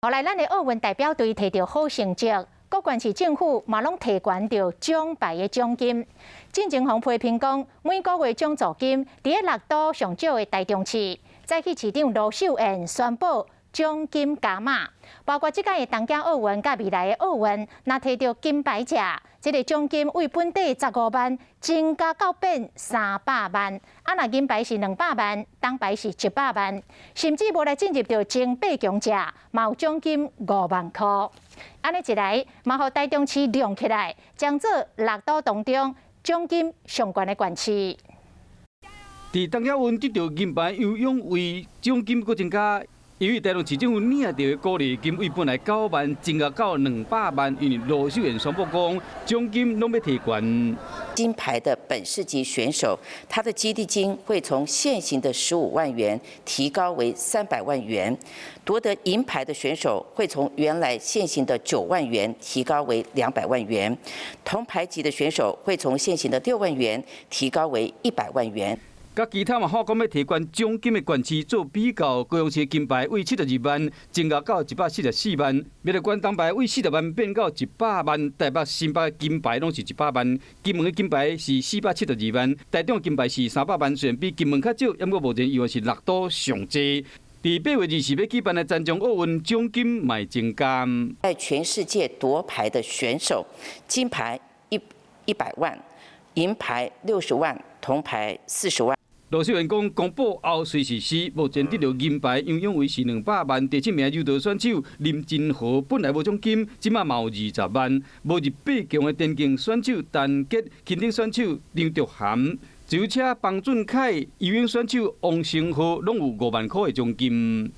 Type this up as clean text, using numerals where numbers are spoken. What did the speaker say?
後來，咱的奧運代表隊提著好成績，各縣市政府嘛攏提懸著獎牌的獎金。進前予批評講，每個月獎助金佇咧六都上少的台中市，早起市長盧秀燕宣布獎金加碼，包括這屆的東京奧運佮未來的奧運，若提著金牌者，這個獎金為本底15萬增加到變300萬。啊，若銀牌是200萬，銅牌是100萬，甚至無來進入著前八強者，嘛有獎金5萬箍。按呢一來，嘛予台中市亮起來，將做六都當中獎金上懸的縣市。佇東京奧運得著銀牌，游泳為獎金閣增加。由於台中市政府領著的鼓勵金為本來9萬增加到200萬，因為盧秀燕宣布講獎金攏欲提懸。金牌的本市籍選手，他的激勵金會從現行的15萬元提高為300萬元；奪得銀牌的選手會從原來現行的9萬元提高為200萬元；銅牌級的選手會從現行的6萬元提高為100萬元。佮其他嘛喊講欲提懸獎金的縣市做比較，高雄市金牌為72萬增加到144萬；苗栗縣銅牌為40萬變到100萬；台北、新北金牌攏是100萬，金門的金牌是472萬，台中金牌是300萬，雖然比金門較少，毋過目前依然是六都上濟。佇8月20欲舉辦的殘障奧運獎金嘛增加。在全世界奪牌的選手，金牌100萬，銀牌60萬，銅牌40萬。盧秀燕講，公布後隨實施，目前得著銀牌游泳為是200萬，第七名柔道選手林真豪本來無獎金，這馬嘛有20萬。無入八強的田徑選手陳傑、輕艇選手張卓涵、自由車彭俊凱、游泳選手王成浩，攏有5萬箍的獎金。